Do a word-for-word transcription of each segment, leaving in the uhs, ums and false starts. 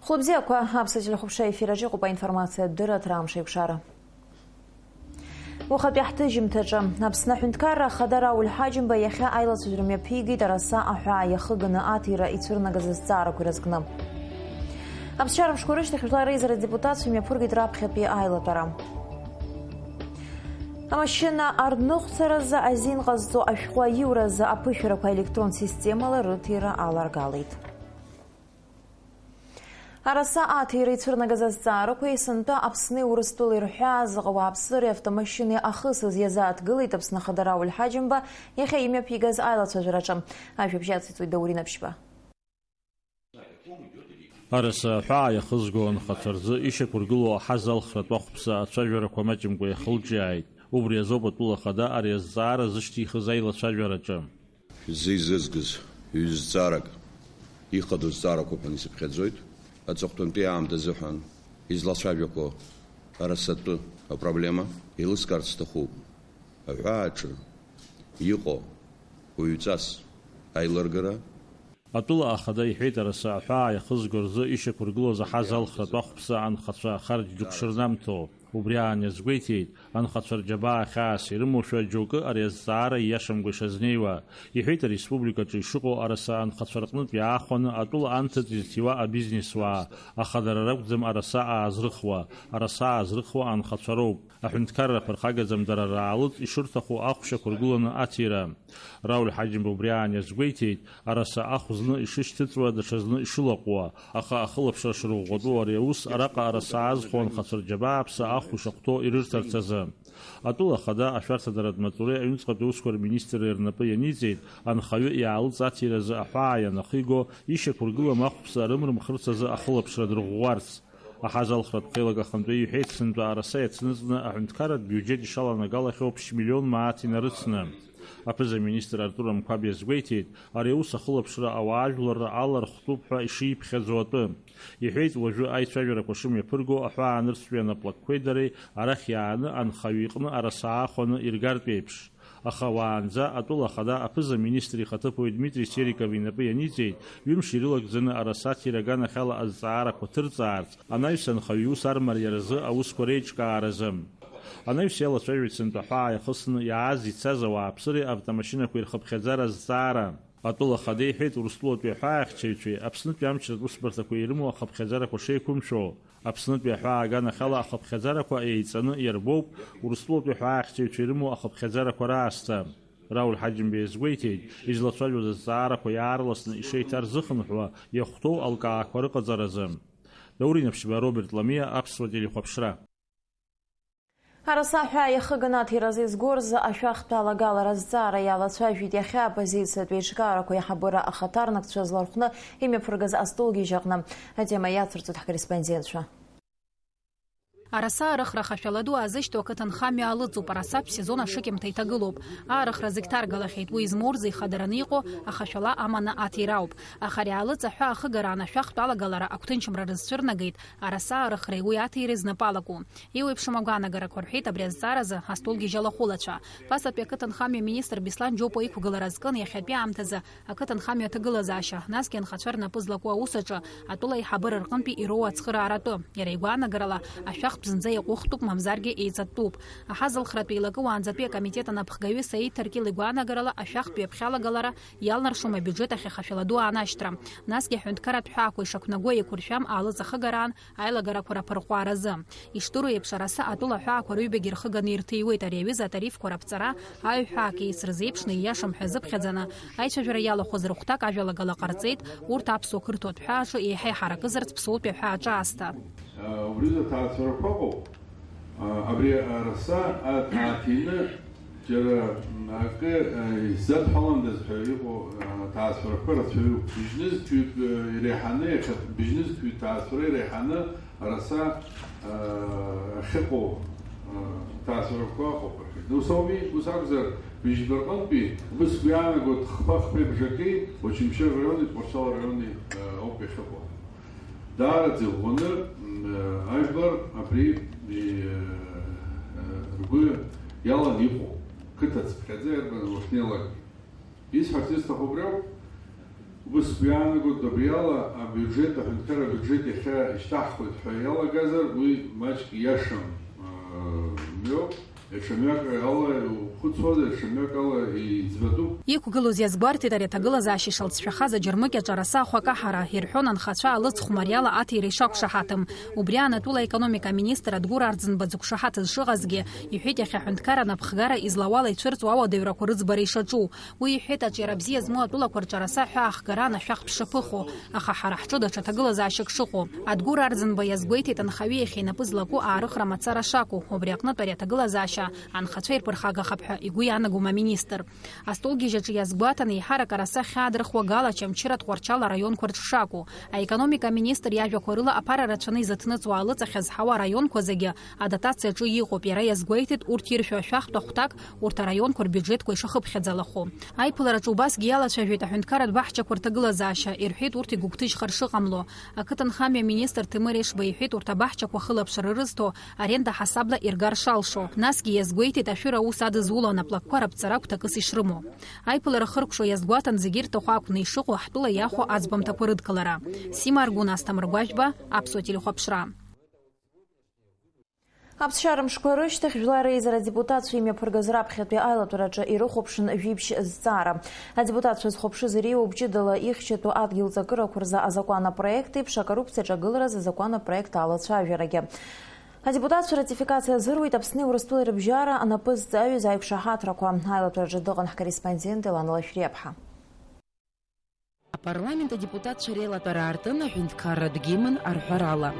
Хәлыбзиақәа, аԥсуа телехәаԥшра ефир аҿы иҟоуп аинформациатә дырраҭара Амш аиқәшара. Уахатәи ҳҭыжьымҭаҿы, Аԥсны аҳәынҭқарра ахада Рауль Ҳаџьымба иахьа аилацәажәара мҩаԥигеит араса аҳәаа иахыганы аҭира ицәырнагаз азҵаарақәа ирызкны. Аԥсшьара мшқәа рышьҭахь жәлар реизара адепутатцәа имҩаԥыргеит раԥхьатәи аилатәара. Амашьына арныҟәцаразы азин ҟазҵо ашәҟәы аиуразы аԥышәарақәа аелектрон системала рыҭира аларгалеит. Араса аҭира ицәырнагаз азҵаарақәа есынтәа Аԥсни Урыстәылеи рҳәаа зыҟоу ауааԥсыреи автомашьынеи ахысыз иазааҭгылеит Аԥсны Ахада Рауль Ҳаџьымба иахьа имҩаԥигаз аилацәажәараҿы. Ажәабжь ациҵоит Даур Инаԥшьба. Араса аҳәаа иахызго анхацәа рзы ишьақәыргылоу аҳазалхратә ахәԥса ацәажәарақәа маҷымкәа иахылҿиааит. Убри азоуп атәыла ахада ари азҵаара зышьҭихыз аилацәажәараҿы. Шәзы изызгаз ҩ-зҵаарак, ихадоу зҵаарақәоуп ҳәа исыԥхьаӡоит. Аҵыхәтәантәи аамҭа азыҳәан излацәажәақәо арасатәы апроблема еилыскаарц сҭахуп. Аҳәааҿы иҟоу уаҩҵас аилыргара. Атәыла ахада иҳәеит, араса аҳәаа иахызго рзы ишьақәыргылоз аҳазалхратә ахәԥса анхацәа харџь дук шырнамҭо. Убри аан иазгәеиҭеит, анхацәа рџьабаа хьаас ирымоушәа џьоукы ари азҵаара ииашамкәа ишазнеиуа. Иҳәеит, ареспубликаҿы ишыҟоу араса анхацәа рҟнытә иаахәаны атәыла анҭыҵ изҭиуа абизнесуаа, аха дара ракәӡам араса аазрыхуа, араса аазрыхуа анхацәа роуп. Аҳәынҭқарра ԥырхагаӡам дара раалыҵ ишырҭаху ахә шьақәыргыланы аҭира. Рауль Ҳаџьымба убри аан иазгәеиҭеит, араса ахә зны ишышьҭыҵуа, даҽазны ишылаҟәуа, аха ахылаԥшра шырӷәӷәатәу ари аус араҟа араса аазхәо анхацәа рџьабааԥса ахә ишахәҭоу ирырҭарц азы. Атәыла ахада ашәарҭадаратә маҵуреи аҩныҵҟатәи аусқәа рминистрреи рнапы ианиҵеит, анхаҩы иаалыҵ аҭиразы аҳәаа ианахиго, ишьақәыргылам ахәԥса рымрымхырц азы ахылаԥшра дырӷәӷәарц. Аҳазалхратә хеилак ахантәаҩы иҳәеит, сынтәа араса иацныҵны аҳәынҭқарратә биуџьет ишаланагалахьоу ԥшь миллион мааҭ инарыцны. Аԥыза-министр Артур Амқәаб иазгәеиҭеит, ари аус ахылаԥшра ауаажәларра алархәтәуп ҳәа ишиԥхьаӡо атәы. Иҳәеит, уажәы аицәажәарақәа шымҩаԥырго аҳәаа анырцәтәи анаплакқәеи дареи арахь иааны анхаҩы иҟны араса аахәаны иргартә еиԥш. Аха уаанӡа атәыла ахада аԥыза-министр ихаҭыԥуаҩ Дмитри Сериков инапы ианиҵеит, ҩымш ирылагӡаны араса аҭира аганахьала азҵаарақәа ҭырҵаарц, анаҩс анхаҩы иус армариаразы аусқәа реиҿкааразы. Анаҩс иалацәажәоит сынтәа аҳәаа иахысны иааз ицаз ауааԥсыреи автомашьынақәеи рхыԥхьаӡара азҵаара. Атәыла ахада иҳәеит, Урыстәылатәи аҳәаахьчаҩцәеи Аԥснытәи амчратә усбарҭақәеи ирымоу ахыԥхьаӡарақәа шеиқәымшәо. Аԥснытәи аҳәаа аганахьала ахыԥхьаӡарақәа еиҵаны иарбоуп Урыстәылатәи аҳәаахьчаҩцәа ирымоу ахыԥхьаӡарақәа раасҭа. Рауль Ҳаџьымба иазгәеиҭеит, излацәажәоз азҵаарақәа иаарласны ишеиҭарзыхынҳәуа иахәҭоу алкаақәа рыҟаҵаразы. Даур Инаԥшьба, Роберт Ламиа, Аԥсуа телехәаԥшра. Араса аҳәаа иахыганы аҭира зызго рзы ашәахтә алагалара азҵаара иалацәажәеит иахьа аоппозициатә еиҿкаарақәа аиҳабыра ахаҭарнакцәа злархәны имҩаԥыргаз астолгьежь аҟны. Атема иацырҵоит ҳкорреспондентцәа. Араса арыхра ахашәала ду аазышьҭоу ақыҭанхамҩа алыҵуп, арасатә сезон ашыкьымҭа иҭагылоуп. Аарыхра зегь ҭаргалахьеит, уи змоу рзы ихадараны иҟоу ахашәала аманы аҭира ауп. Аха ари аалыҵ аҳәаа ахыгараан ашәахтә алагалара агәҭынчымра рызцәырнагеит, араса аарыхреи уи аҭиреи знапы алаку. Еиуеиԥшым агәаанагарақәа рҳәеит абри азҵааразы астолгьежь алахәылацәа. Ԥасатәи ақыҭанхамҩа министр Беслан Џьопуа иқәгылара азкын иахьатәи аамҭазы ақыҭанхамҩа аҭагылазаашьа, насгьы анхацәа рнапы злаку аус аҿы атәыла аиҳабыра рҟынтәи ироуа ацхырааратәы. Иара игәаанагарала, ашәахтә зынӡа иаҟәыхтәуп, мамзаргьы еиҵаттәуп. Аҳазалхратә еилакы уаанӡатәи акомитет анапхгаҩы Саид Ҭаркьыл игәаанагарала, ашәахтә ҩаԥхьа алагалара иалнаршом абиуџьет ахь ахашәала ду аанашьҭра. Насгьы аҳәынҭқарратә ҳәаақәа ишақәнаго еиқәыршәам аалыҵ ахыгараан аилагарақәа раԥырҟәааразы. Ишдыру еиԥш, араса атәыла аҳәаақәа рыҩбагьы рхыганы ирҭиуеит ари аҩыза атарифқәа раԥҵара, аҩ-ҳәаак еицырзеиԥшны ииашам ҳәа азыԥхьаӡаны, аицәажәара иалахәыз рыхәҭак ажәалагала ҟарҵеит, урҭ аԥсуа қырҭуа ҭҳәааҿы еиҳа иҳаракызарц Ԥсоутәи аҳәаа аҿы аасҭа. Убри рзы аҭаацәарақәа ыҟоуп. Абри араса аҭ-, ааҭины џьара акы, э, иззадҳәаландаз ҳәа иҟоу, э, ҭаацәарақәа рацәаҩуп. Быжьнызқьҩык, э, иреиҳаны, иахьа быжьнызқьҩы ҭаацәара иреиҳаны араса, э, ахьыҟоу, э, ҭаацәарақәа ыҟоуп, рҳәеит. Ус ауми? Ус акәзар, быжьба рҟынтәи, убыс сгәы иаанаго, хԥа-хԥеи бжаки Очамчыра араиони Тҟәарчал араиони, э, ауп иахьыҟоу. Даараӡа иӷәӷәаны, м, ажәлар абри, э, ргәы иалан иҟоуп, қыҭа цыԥхьаӡа иарбан уахьнеилакгьы. Исҳәарц исҭаху убри ауп, Ус сгәы иаанагоит, абри ала абиуџьеҭ, аҳәынҭқарра абиуџьеҭ иахьа ишьҭаҳхуеит ҳәа иалагазар, уи маҷк иашам, мҩоуп, даҽа мҩак ала ухәыцуазар, даҽа мҩак ала иӡбатәуп. Иқәгылоз иазгәарҭеит ари аҭагылазаашьа ишалҵшәахаз аџьармыкьа ҿараса ахәа акаҳара, ирҳәон анхацәа алыҵхә мариала аҭира ишақәшаҳаҭым. Убри аан атәыла аекономика аминистр Адгәыр Арӡынба дзықәшаҳаҭыз шыҟазгьы, иҳәеит иахьа аҳәынҭқарра анапхгара излауала ицәырҵуа ауадаҩрақәа рыӡбара ишаҿу. Уи иҳәеит, аҿиара бзиа змоу атәылақәа рҿараса ҳәа ахгара анашәахтә шаԥыху, аха ҳара ҳҿы даҽа ҭагылазаашьак шыҟоу. Адгәыр Арӡынба иазгәеиҭеит анхаҩы иахьа инапы злаку аарыхра мацара шакәу, убри аҟнытә ари аҭагылазаашьа анхацәа ирԥырхагахап ҳәа игәы иаанагом аминистр. Астолгьежь аҿы иазгәаҭан, еиҳарак араса хьаа дырхуа Галач, Амчыра, Тҟәарчал араионқәа рҿы шакәу. Аекономика аминистр иажәақәа рыла аԥара рацәаны изыҭныҵуа алыҵахьаз ҳауа араионқәа зегьы адотациа аҿы иҟоуп, иара иазгәеиҭеит урҭ иршәо ашәахтә ахәҭак урҭ араионқәа рбиуџьетқәа ишахыԥхьаӡалахо. Аиԥылараҿы убасгьы иалацәажәеит аҳәынҭқарратә баҳчақәа рҭагылазаашьа, ирҳәеит урҭ игәыгәҭыжьхар шыҟамло. Ақыҭанхамҩа аминистр Ҭемыр Ешба иҳәеит урҭ абаҳчақәа хылаԥшра рызҭо аренда ҳасабла иргар шалшо. Насгьы иазгәеиҭеит ашәыра аус адызуло анаплакқәа раԥҵара гәҭакыс ишрымоу. Аиԥылара хыркәшо иазгәаҭан зегьы ирҭаху акәны ишыҟоу ҳтәыла иахәо аӡбамҭақәа рыдкылара. Сима Аргәын, Асҭамыр Гәажәба, Аԥсуа телехәаԥшра. Аԥсшьара мшқәа рышьҭахь Жәлар Реизара адепутатцәа имҩаԥыргаз раԥхьатәи аилатәараҿы ирыхәаԥшын жәиԥшь зҵаара. Адепутатцәа зхәаԥшыз иреиуоуп ҷыдала ихьчатәу адгьыл ҵакырақәа рзы азакәан апроект еиԥш, акоррупциа аҿагылараз азакәан апроект алацәажәарагьы. Адепутатцәа ратификациа азыруит Аԥсни Урыстәылеи рыбжьара анапы зҵаҩыз аиқәшаҳаҭрақәа. Аилатәараҿы дыҟан ҳкорреспондент Елана Лашәриаԥҳа. Апарламент адепутатцәа реилатәара аартын аҳәынҭқарратә гимн арҳәарала.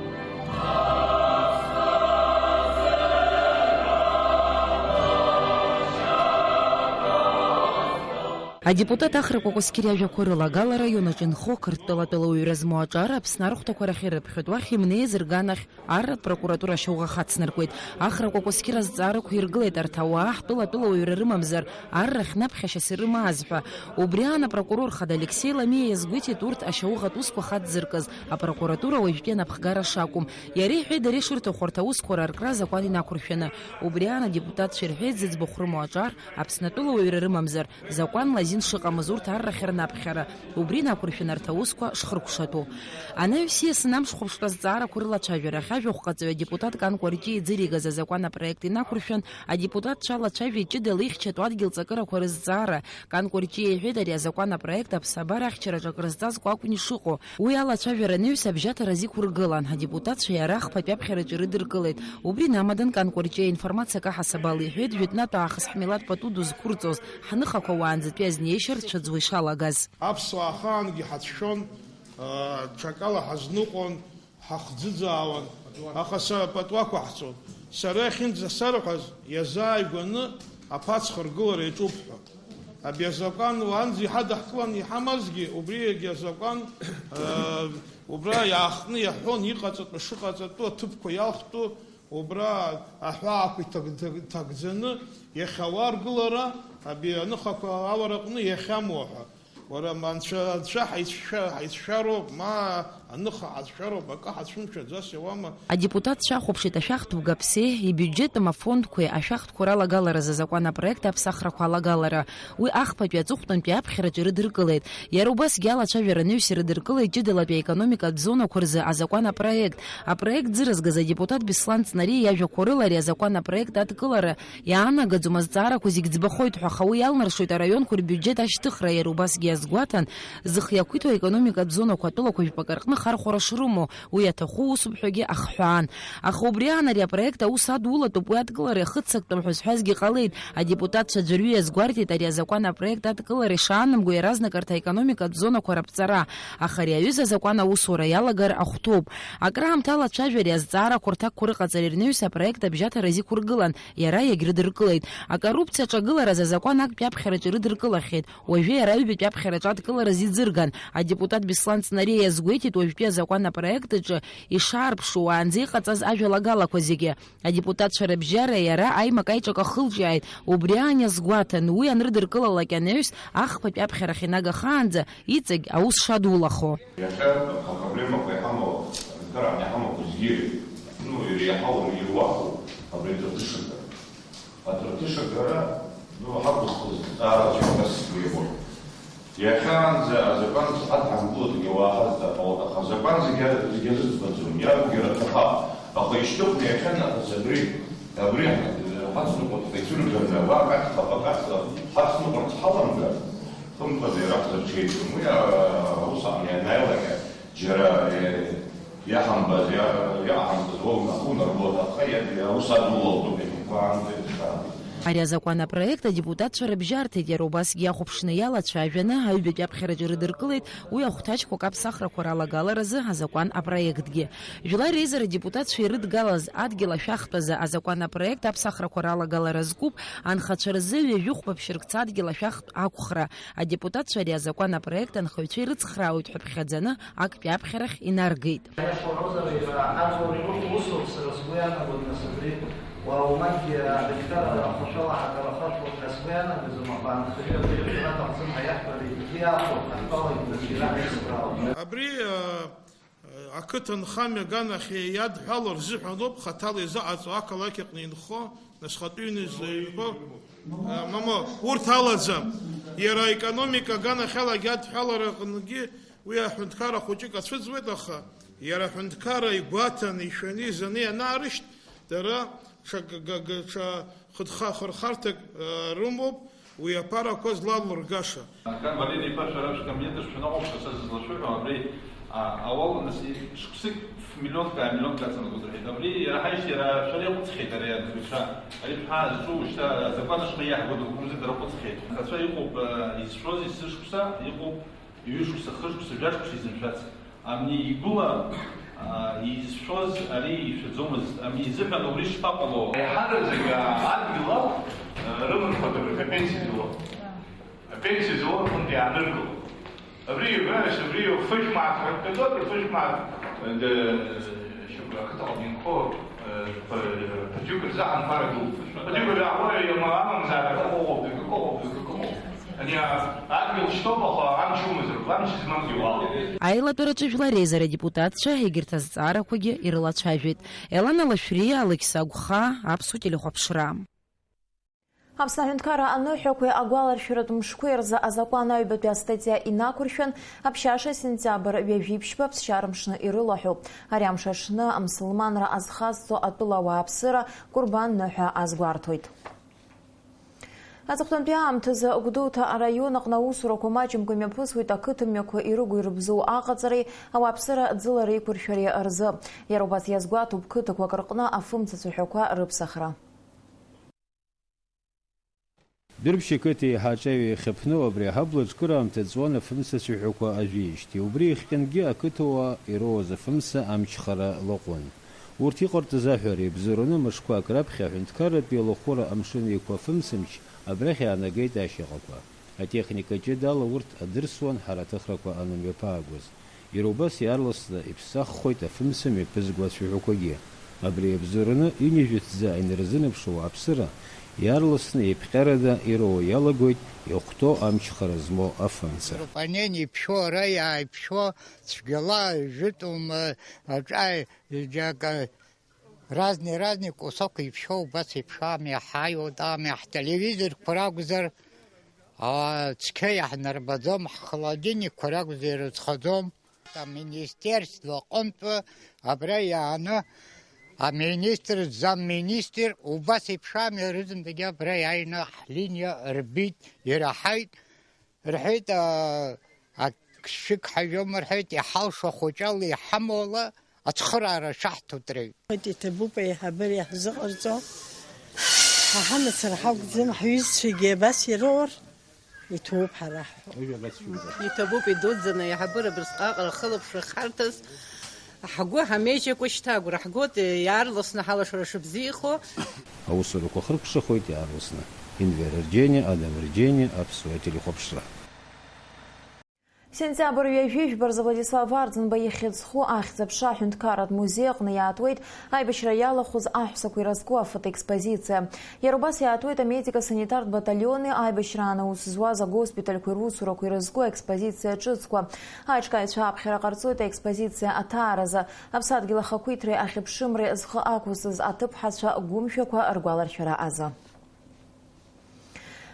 Адепутат Ахра Кәакәасқьыр иажәақәа рыла Агала араион аҿы инхо Қырҭтәыла атәылауаҩра змоу аҿар Аԥсны архәҭақәа рахь ирыԥхьоит, уахь имнеиз рганахь арратә прокуратура ашьауӷа хацнаркуеит. Ахра Кәакәасқьыр азҵаарақәа иргылеит арҭ ауаа ҳтәыла атәылауаҩра рымамзар, аррахь наԥхьашьас ирымааз ҳәа. Убри аан апрокурор хада Алексеи Ламиа иазгәеиҭеит урҭ ашьауӷатә усқәа хацзыркыз апрокуратура уажәтәи анапхгара шакәым. Иара иҳәеит, дара ишырҭаху арҭ аусқәа раркра азакәан инақәыршәаны. Убри аан адепутатцәа ирҳәеит зыӡбахә рымоу аҿар Аԥсны атәылауаҩра рымамзар, закәанла азин шыҟамыз урҭ аррахь рнаԥхьара, убри инақәыршәаны арҭ аусқәа шхыркәшатәу. Анаҩс ииасны амш хәаԥштәы азҵаарақәа рылацәажәарахь ажәахә ҟаҵаҩ адепутат Кан Кәарҷиа иӡыригаз азакәан апроект инақәыршәан, адепутатцәа алацәажәеит ҷыдала ихьчатәу адгьыл ҵакырақәа рызҵаара. Кан Кәарҷиа иҳәеит, ари азакәан апроект аԥсабара ахьчараҿы акрызҵазкуа акәын ишыҟоу. Уи алацәажәара анаҩс абжьаҭара азиқәыргылан, адепутатцәа иара ахԥатәи аԥхьараҿы ирыдыркылеит. Убри инамадан Кан Кәарҷиа информациак аҳасабала иҳәеит, жәытәнатә аахыс ҳмилаҭ пату дызқәырҵоз, ҳныхақәа уаанӡатәи азнеишьа рцәаӡуа ишалагаз. Аԥсуаа ахаангьы ҳацәшәон, аа, ҽакала ҳазныҟәон, ҳахӡыӡаауан, аха са пату ақәаҳҵон. Сара иахьынӡасарҳәаз, иазааигәаны аԥацха ргылара иаҿуп ҳәа. Абри азакәан уаанӡа иҳадаҳкыланы иҳамазгьы, убри егьи азакәан, аа, убра иаахтны иаҳәон иҟаҵатәу, шыҟаҵатәу, аҭыԥқәа иалхтәу, убра аҳәаақәа иҭаг-, ҭаг-, ҭагӡаны, иахьауа аргылара, абри аныхақәа алара аҟны иахьамоу ҳәа. Уара, ма Анцәа, Анцәа ҳаицәшәа-, ҳаицәшәароуп, ма аныха ҳацәшәароуп, акы ҳацәымшәаӡац иауама? Адепутатцәа ахәаԥшит ашәахтә гаԥсеи ибиуџьеттәым афондқәеи ашәахтәқәа ралагаларазы азакәан апроект аԥсахрақәа алагалара. Уи ахԥатәи аҵыхәтәантәи аԥхьараҿы ирыдыркылеит. Иара убасгьы алацәажәара анаҩс ирыдыркылеит ҷыдалатәи аекономикатә зонақәа рзы азакәан апроект. Апроект зырызгаз адепутат Беслан Ҵнариа иажәақәа рыла ари азакәан апроект адкылара иаанагаӡом, азҵаарақәа зегь ӡбахоит ҳәа, аха уи иалнаршоит араионқәа рбиуџьет ашьҭыхра, иара убасгьы иазгәаҭан, зых иақәиҭу аекономикатә зонақәа атәылақәа жәпакы рҟны хархәара шрымоу, уи аҭаху усуп ҳәагьы ахҳәаан. Аха убри аан ари апроект аус адулатәуп, уи адкылара иахыццактәым ҳәа зҳәазгьы ҟалеит. Адепутатцәа аӡәырҩы иазгәарҭеит ари азакәан апроект адкылара ишаанамго иаразнак арҭ аекономикатә зонақәа раԥҵара, аха ари аҩыза азакәан аусура иалагар ахәҭоуп. Акраамҭа алацәажәареи азҵаарақәа рҭакқәа рыҟаҵареи рнаҩс апроект абжьаҭара азиқәыргылан, иара иагьрыдыркылеит. Акоррупциа аҿагылараз азакәан актәи аԥхьараҿы ирыдыркылахьеит. Уажәы иара аҩбатәи аԥхьараҿы адкылара азиӡырган. Адепутат Беслан Ҵнариа иазгәеиҭеит, уажәтәи азакәан апроект аҿы ишаарԥшу уаанӡа иҟаҵаз ажәалагалақәа зегьы. Адепутатцәа рыбжьара иара аимак-аиҿак ахылҿиааит, убри аан иазгәаҭан, уи анрыдыркылалак анаҩс, ахԥатәи аԥхьарахь инагахаанӡа иҵегь аус шадулахо. Иахьа апроблемақәа иҳамоу, аҳәынҭқарраҟны иҳамоу зегьы, ну, иреиҳау, ируаху абри аҭырҭышагара. Аҭырҭышагара, ну, ҳақәызхыз зҵаарацәа убас сгәы иабон. Иахьанӡа азакәан сҳадҳамкылозгьы уаҳа зҭахауа, аха азакәан зегьы, зегьы рыӡбаӡом, иаргьы рацәаха, аха ишьҭыхны иахьа нахыс абри, абри ҳацныҟәоит ҳәа ицәырганы, уа акаҵха, пакаҵха ҳацныҟәарц ҳаламгар, хымԥада иара ҳзырҽеиӡом. Уи аус аҟны ианааилак, џьара, е, иаҳамбаз, иа-, иаҳамбаз уа унахәы унарбо аҭахха, иа-, иа-, аус адулалҵоуп иахьынхо аамҭа иазхаанӡа. Ари азакәан апроект адепутатцәа рыбжьарҭеит, иара убасгьы иахәаԥшны иалацәажәаны аҩбатәи аԥхьараҿы ирыдыркылеит уи ахәҭаҷқәак аԥсахрақәа ралагаларазы азакәан апроектгьы. Жәлар реизара адепутатцәа ирыдгалаз адгьыл ашәахтәазы азакәан апроект аԥсахрақәа ралагалара зкуп, анхацәа рзы ҩажәи хәба ԥшьыркца адгьыл ашәахтә ақәхра. Адепутатцәа ари азакәан апроект анхаҩцәа ирыцхраауеит ҳәа ԥхьаӡаны актәи аԥхьарахь инаргеит. Иашоу акәзар, иара аҵоура ируҭо усоуп, сара сгәы иаанагоит, нас, абри уа уамакгьы аҳәынҭқарра ахәашәала ҳаҭарахашәоуп ҳәа сгәы иаанагозар, аха анхаҩы абри ацара аҭахӡам ҳәа иаҳҳәар, егьи иаахәо, ҳаҭәала иқәнаршәара ҳәа исгәалаҟоит. Абри, э, Ақыҭанхамҩа аганахь иадҳәало рзыҳәаноуп хаҭала изыҟаҵо ақалақь аҟны инхо, нас хатәы ҩны излаирбо, а, мамоу, урҭ алаӡам. Иара аекономика аганахьалагьы адҳәалараҟынгьы уи аҳәынҭқарра хәыҷык ацәыӡуеит, аха иара аҳәынҭқарра игәаҭаны, ишәаны, изаны ианаарышьҭ, дара ҽа г-, г-, г-, ҽа хыҭха-, хырхарҭак, а, рымоуп. Уи аԥарақәа злалыргаша. Кан Валери-иԥа, шәара шәкабинет аҿы шәаныҟоуп, са сызлашәыҳәо, абри, а, ауал, нас, шықәсык ф-миллионк, аа, миллионк аҵанакуеит рҳәеит. Абри иара ҳаишьҭ, иара шәара иаҟәыҵхьеит, ари анхаҩцәа. Ари шәҳәаа зҿу, шьҭа азакәан ашҟа иаҳгәыдылхымзи, дара ҟәыҵхьеит. Анхацәа иҟоуп, а, изшәоз есышықәса, иҟоуп Ҩышықәса, хышықәса, жәашықәса изымшәац. Амни игәыла, аа, изшәоз ари ишәаӡомызт. Амни изыҳәан убри шԥаҟало? Еиҳараӡак, аа, адгьыл ауп, аа, рымырхәа дыргоит, апенсиа зауа. Апенсиа зауа рҟынтә иааныркыло. Абри, абри, фышә мааҭ, ҳәа дтәаӡоуп, фышә мааҭ, э, д-, шьоук ақыҭаҟны инхо, э, п-, ԥыҭҩык рзы аҳанԥара дууп. Ԥыҭҩык рзы аҳәо, иамамзар, акы ыҟоуп, акы ыҟоуп, акы ыҟоуп. Ани а-, адгьыл шьҭоуп, аха амч умазароуп, амч змамгьы уалоуп. Аилатәараҿы жәлар реизара адепутатцәа егьырҭ азҵаарақәагьы ирылацәажәеит. Елана Лашәриа, Алықьса Агәхаа, Аԥсуа телехәаԥшра. Аԥсны аҳәынҭқарра аныҳәақәеи агәаларшәаратә мшқәеи рзы азакәан аҩбатәи астатиа инақәыршәан, аԥшьаша сентиабр ҩажәи ԥшьба ԥсшьара мшны ирылаҳәоуп. Ари амш аҽны амсылманра азхазҵо атәыла ауааԥсыра Курбан ныҳәа азгәарҭоит. Аҵыхәтәантәи аамҭазы Гәдоуҭа араион аҟны аусурақәа маҷымкәа имҩаԥысуеит ақыҭа мҩақәа ирыгу-ирыбзоу аҟаҵареи ауааԥсыра ӡылара еиқәыршәареи рзы. Иара убас иазгәаҭоуп қыҭақәак рҟны афымцацәаҳәақәа рыԥсахра. Дәрыԥшь ақыҭа еиҳа аҿаҩа иахьаԥну абри аҳабла ҿкыраамҭа ҵуан афымцацәаҳәақәа ажәижьҭеи. Убри иахҟьангьы ақыҭауаа ироуаз афымца амчхара лаҟәын. Урҭ иҟарҵаз аҳәара ибзоураны мышқәак раԥхьа аҳәынҭқарратәи алахәыра Амшын Еиқәа афымцамч абрахь иаанагеит ашьаҟақәа. Атехника ҷыдала урҭ адырсуан ҳара аҭыхрақәа анымҩаԥаагоз. Иара убас иаарласны иԥсаххоит афымца мҩаԥызго ацәаҳәақәагьы. Абри иабзоураны ҩынҩажәа ҭӡы инарзынаԥшуа ауааԥсыра иаарласны еиԥҟьарада ироуа иалагоит ихәҭоу амчхара змоу афымца. Тропонен иԥшьоу ара иааиԥшьоу цәгьала жәытәума, аҿа џьака Разни-разни кусок иԥшьоу убас еиԥш ами иҳаиуеит, ами ҳтелевизорқәа ракәзар, аа, цқьа иаҳнарбаӡом, ҳхолодильникқәа ракәзар ирызхаӡом. Аминистерство аҟынтәы абра иааны аминистр, замминистр убас еиԥш ами рызынтәгьы абра иааины ҳлиниа рбит, ираҳаит. Рҳәеит, аа, ак шәык ҳажәом рҳәеит, иҳалшо хәыҷала иҳамоу ала ацхыраара шаҳҭоит рҳәеит. Иҭабуп аиҳабыра иаҳзыҟарҵо, ҳа ҳамацара ҳакәӡам, ҳҩызцәагьы абас ирыҟоур, иҭабуп ҳара ҳҳәо. Иҭабуп идуӡӡаны аиҳабыра абырсҟак ахылаԥшра ахарҭаз. Ҳгәы ҳамеижьакәа шьҭа агәра ҳгоит, иаарласны ҳалашара шыбзиахо. Аусурақәа хыркәшахоит иаарласны. Инвер Арџьениа, Адам Арџьениа, Аԥсуа телехәаԥшра. Сентиабр ҩажәи жәба рзы Владислав Арӡынба ихьӡ зху Ахьӡ-аԥша аҳәынҭқарратә музеи аҟны иаатуеит аибашьра иалахәыз аҳәсақәа ирызку афотоекспозициа. Иара убас иаатуеит амедико-санитартә баталиони аибашьраан аус зуаз агоспитальқәеи русурақәеи ирызку аекспозициа ҿыцқәа. Аиҿкааҩцәа аԥхьара ҟарҵоит аекспозициа аҭааразы. Аԥсадгьыл ахақәиҭреи ахьыԥшымреи зхы ақәызҵаз аҭыԥҳацәа гәымшәақәа ргәаларшәара азы.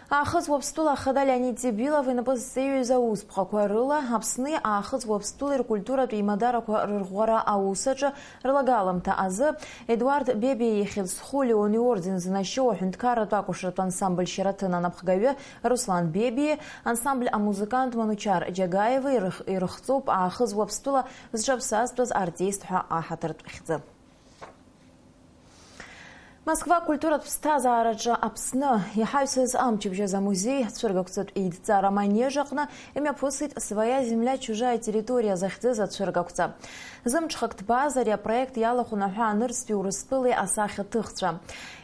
Аахыҵ Уаԥстәыла ахада Леонид Ҵибилов инапы зҵеиҩыз аусԥҟақәа рыла Аԥсни Аахыҵ Уаԥстәылеи ркультуратә еимадарақәа рырӷәӷәара аус аҿы рлагаламҭа азы Едуард Бебиа ихьӡ зху Леон иорден зынашьоу аҳәынҭқарратә акәашаратә ансамбль Шьараҭын анапхгаҩы Руслан Бебиа, ансамбль амузыкант Манучар Џьагаева ирых-, ирыхҵоуп Аахыҵ Уаԥстәыла зҽаԥсазтәыз артист ҳәа аҳаҭыртә хьӡы. Москва акультуратә ԥсҭазаараҿы Аԥсны иҳаҩсыз амчыбжьаз амузеи ацәыргақәҵатә еидҵара манеж аҟны имҩаԥысит Своя земля, чужая территория захьӡыз ацәыргақәҵа. Зымҽхак ҭбааз ари апроект иалахәын аҳәаа нырцәтәи Урыстәылеи асахьаҭыхцәа.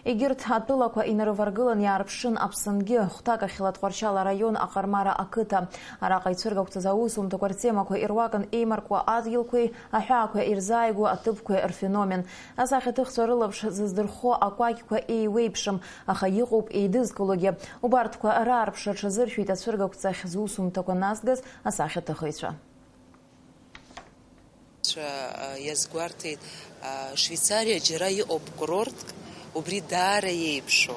Егьырҭ атәылақәа инарываргылан иаарԥшын Аԥсынгьы, хәҭак ахьла Тҟәарчал араион Аҟармара ақыҭа. Араҟа ицәыргақәҵаз аусумҭақәа ртемақәа ируакын еимаркуа адгьылқәеи аҳәаақәа ирзааигәоу аҭыԥқәеи рфеномен. Асахьаҭыхцәа рылаԥш зыздырхо акәакьқәа еиуеиԥшым, аха иҟоуп еидызкылогьы. Убарҭқәа раарԥшра аҽазыршәеит ацәыргақәҵахь зусумҭақәа назгаз асахьаҭыхыҩцәа. Цәа, а, иазгәарҭеит, а, Швеицариа џьара иҟоуп курортк, убри даара иеиԥшу.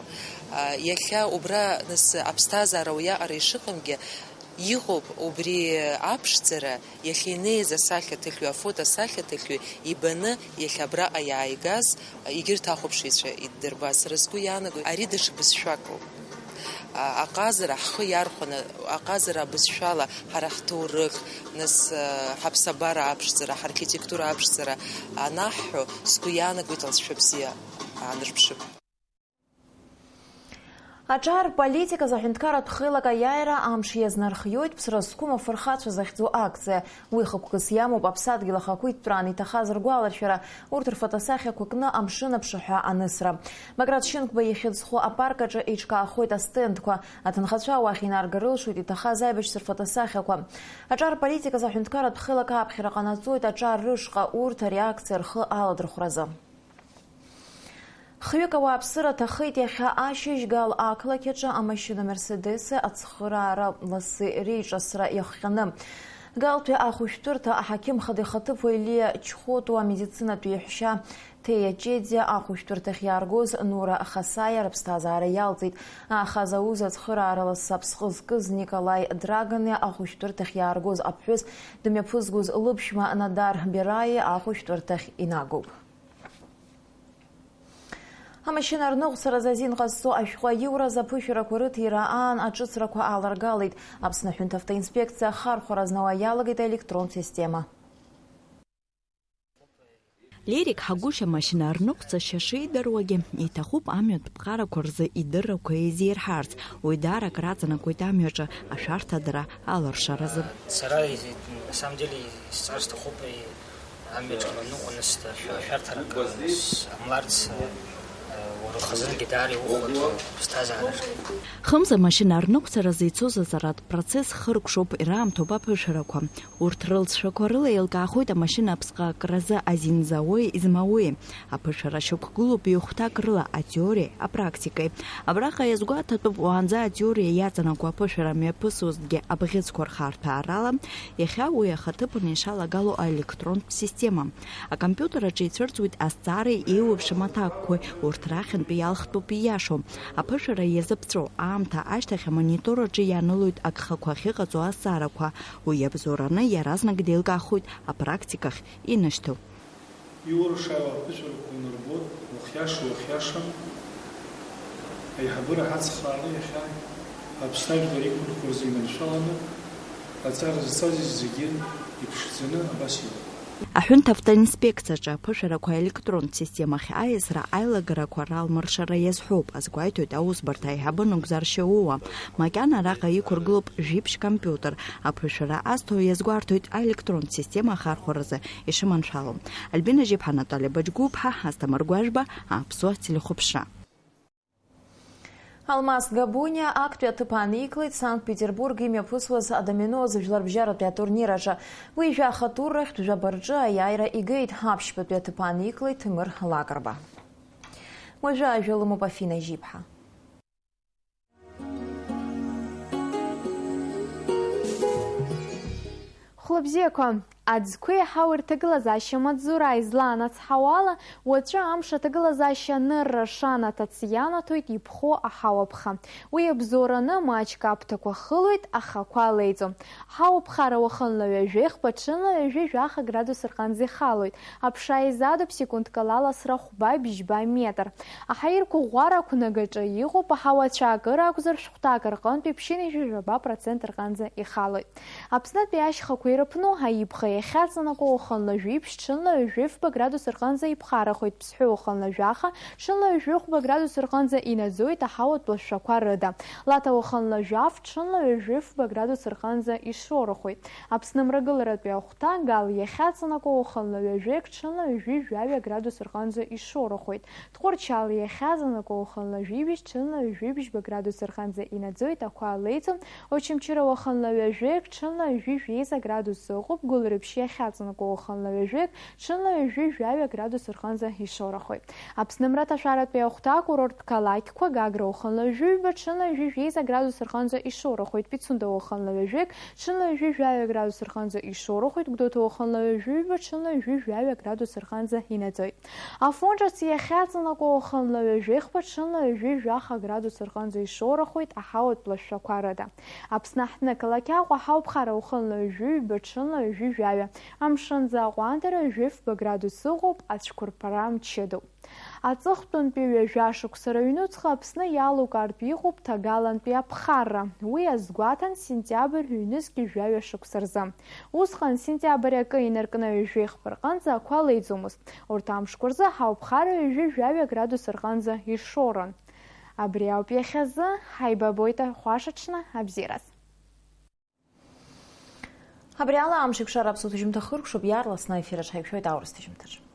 А, иахьа убра, нас, аԥсҭазаара уиаҟара ишыҟамгьы, иҟоуп убри аԥшӡара, иахьа инеиз асахьаҭыхҩы, афотосахьаҭыхҩы ибаны, иахьа абраҟа иааигаз, егьырҭ ахәаԥшыҩцәа иддырбаз. Сара сгәы иаанагоит, ари даҽа бызшәакоуп. А, аҟазара ҳхы иархәаны, аҟазара абызшәала ҳара ҳҭоурых, нас, а, ҳаԥсабара аԥшӡара, ҳархитектура аԥшӡара анаҳҳәо, сгәы иаанагоит алҵшәа бзиа аанарԥшып. Аҿар политиказ аҳәынҭқарратә хеилак аиааира амш иазнархиоит Ԥсра зқәым афырхацәа захьӡу акциа. Уи хықәкыс иамоуп аԥсадгьыл ахақәиҭтәраан иҭахаз ргәаларшәара, урҭ рфотосахьақәа кны амшын аԥшаҳәа анысра. Баграт Шьынқәба ихьӡ зху апарк аҿы еиҿкаахоит астендқәа. Аҭынхацәа уахь инаргар рылшоит иҭахаз аибашьцәа рфотосахьақәа. Аҿар политиказ аҳәынҭқарратә хеилак аԥхьара ҟанаҵоит аҿар рышҟа урҭ ари акциа рхы аладырхәразы. Хҩык ауааԥсыра ҭахеит иахьа ашьыжь Гал ақалақь аҿы амашьына Мерседеси ацхыраара ласы реиҿасра иахҟьаны. Галтәи ахәышәтәырҭа аҳақьым хада ихаҭыԥуаҩ Лиа Чхотуа, амедицинатә еиҳәшьа Ҭеиа Ҷеӡиа, ахәышәтәырҭахь иааргоз Нура Хасаиа рыԥсҭазаара иалҵит. Аха Зауза ацхыраара ласы аԥсҟы зкыз Николаи Драгони, ахәышәтәырҭахь иааргоз аԥҳәыс дымҩаԥызгоз лыԥшәма Надар Бераи ахәышәтәырҭахь инагоуп. Амашьына рныҟәцаразы азин ҟазҵо ашәҟәы аиуразы аԥышәарақәа рыҭира аан аҿыцрақәа аларгалеит. Аԥсны аҳәынҭ автоинспекциа ахархәара азнауа иалагеит аелектрон система. Лерик Ҳагәышь амашьына рныҟәцашьа шидыруагьы, иҭахуп амҩатә ԥҟарақәа рзы идыррақәа еизирҳарц, уи даара акраҵанакуеит амҩаҿы ашәарҭадара аларшаразы. Сара, на самом деле, исҵар сҭахуп, и- Амҩаҿ ланыҟәаны сҭашәа-, шәарҭарак сҟамларц, э, уара ухазынгьы даара иухәаҭоу ԥсҭазаараҿы. Хымз амашьына рныҟәцаразы ицоз аҵаратә процесс хыркәшоуп, ираамҭоуп аԥышәарақәа. Урҭ рылҵшәақәа рыла еилкаахоит амашьына аԥсҟы акразы азин зауеи измауеи. Аԥышәара шьақәгылоуп ҩ-хәҭак рыла атеориеи апрактикеи. Абраҟа иазгәаҭатәуп, уаанӡа атеориа иаҵанакуа аԥышәара мҩаԥысуазҭгьы абӷьыцқәа рхарҭәаарала, Иахьа уи ахаҭыԥан ишалагало аелектронтә система. Акомпиутер аҿы ицәырҵуеит азҵаареи еиуеиԥшым аҭакқәеи, урҭ рахьынтә иалхтәуп ииашоу. Аԥышәара иазыԥҵәо аамҭа ашьҭахь амонитор аҿы ианылоит агхақәа ахьыҟаҵоу азҵаарақәа. Уи иабзоураны иаразнак деилкаахоит апрактикахь инышьҭоу. Иуршаауа аԥышәарақәа унарбоит, уахьиаша, уахьиашам. Аиҳабыра ҳацхрааны иахьа аԥсажәлар иқәынхо рзы иманшәаланы аҵара зҵаз зегьы иԥшӡаны абас иҟоуп. Аҳәынҭ автоинспекциаҿы аԥышәарақәа аелектронтә системахь аиасра аилагарақәа ралмыршара иазҳәоуп, азгәеиҭоит аусбарҭа аиҳабы Нугзар Шьаууа. Макьана араҟа иқәыргылоуп жәиԥшь компиутер. Аԥышәара азҭо иазгәарҭоит аелектронтә система ахархәаразы ишыманшәало. Альбина Жьиԥҳа, Наталиа Баџьгәыԥҳа, Асҭамыр Гәажәба, Аԥсуа телехәаԥшра. Алмас Габуниа актәи аҭыԥ ааникылеит Санкт-Петербург имҩаԥысуаз адомино зыжәларбжьаратәи атурнир аҿы. Уи жәаха туррахьтә жәаба рҿы аиааира игеит, аԥшьбатәи аҭыԥ ааникылеит Ҭемыр Лакрба. Уажәы ажәа лымоуп Афина Жьиԥҳа. Хәлыбзиақәа, Аӡқәеи аҳауеи рҭагылазаашьа маҵзура излаанацҳауала, уаҵәы амш аҭагылазаашьа анырра шанаҭац ианаҭоит иԥхоу аҳауаԥха. Уи абзоураны маҷк аԥҭақәа хылоит, ахақәа леиӡом. Аҳауаԥхара уахынла ҩажәи хԥа, ҽынла ҩажәи жәаха градус рҟынӡа ихалоит. Аԥша изадуп секундк ала ласра хәба-бжьба метр. Аҳаирқәа ӷәӷәара ақәнагаҿы иҟоуп, аҳауа ацәаакыра акәзар шәҟәҭак рҟынтәи ԥшьынҩажәи жәаба процент рҟынӡа ихалоит. Аԥснытәи ашьхақәа ирыԥну аибӷа иахьаҵанакуа уахынла жәиԥшь, ҽынла ҩажәи фба градус рҟынӡа иԥхарахоит, Ԥсҳәы уахынла жәаха, ҽынла ҩажәи хәба градус рҟынӡа инаӡоит аҳауатә лашәақәа рыда. Лаҭа уахынла жәаф, ҽынла ҩажәи фба градус рҟынӡа ишорахоит. Аԥсны мрагыларатәи ахәҭа Гал иахьаҵанакуа уахынла ҩажәеик, ҽынла ҩажәи жәаҩа градус рҟынӡа ишорахоит. Тҟәарчал иахьаҵанакуа уахынла жәибжь, ҽынла ҩажәи бжьба градус рҟынӡа инаӡоит, ақәа леиӡом. Очамчыра уахынла ҩажәеик, ҽынла ҩажәи жәеиза градус ыҟоуп. Гәылрыԥшь иахьаҵанакуа уахынла ҩажәеик, ҽынла ҩажәи жәаҩа градус рҟынӡа ишорахоит. Аԥсны мраҭашәаратәи ахәҭа акурорттә қалақьқәа Гагра уахынла ҩажәи ҩба, ҽынла ҩажәи жәеиза градус рҟынӡа ишорахоит. Пицунда уахынла ҩажәеик, ҽынла ҩажәи жәаҩа градус рҟынӡа ишорахоит. Гәдоуҭа уахынла ҩажәи ҩба, ҽынла ҩажәи жәаҩа градус рҟынӡа инаӡоит. Афон ҿыц иахьаҵанакуа уахынла ҩажәи хԥа, ҽынла ҩажәи жәаха градус рҟынӡа ишорахоит аҳауатә лашәақәа рыда. Аԥсны аҳҭнықалақь Аҟәа аҳауаԥхара уахынла ҩажәи ҩба, ҽынла ҩажәи жәаҩа. Амшынӡы аҟәандара ҩажәи фба градус ыҟоуп, ацәқәырԥара мчыдоуп. Аҵыхәтәантәи ҩажәа шықәса рыҩнуҵҟа Аԥсны иалукаартә иҟоуп ҭагалантәи аԥхарра. Уи азгәаҭан сентиабр ҩнызқь жәаҩа шықәса рзы. Усҟан сентиабр акы инаркны ҩажәи хԥа рҟынӡа ақәа леиӡомызт. Урҭ амшқәа рзы ҳауԥхара ҩажәи жәаҩа градус рҟынӡа ишоран. Абри ауп иахьазы, ҳаибабоит ахәашаҽны абзиараз. Абри ала амш еиқәшара аԥсуа ҭыжьымҭа хыркәшоуп, иаарласны аефир аҿы ҳаиқәшәоит аурыс ҭыжьымҭаҿы.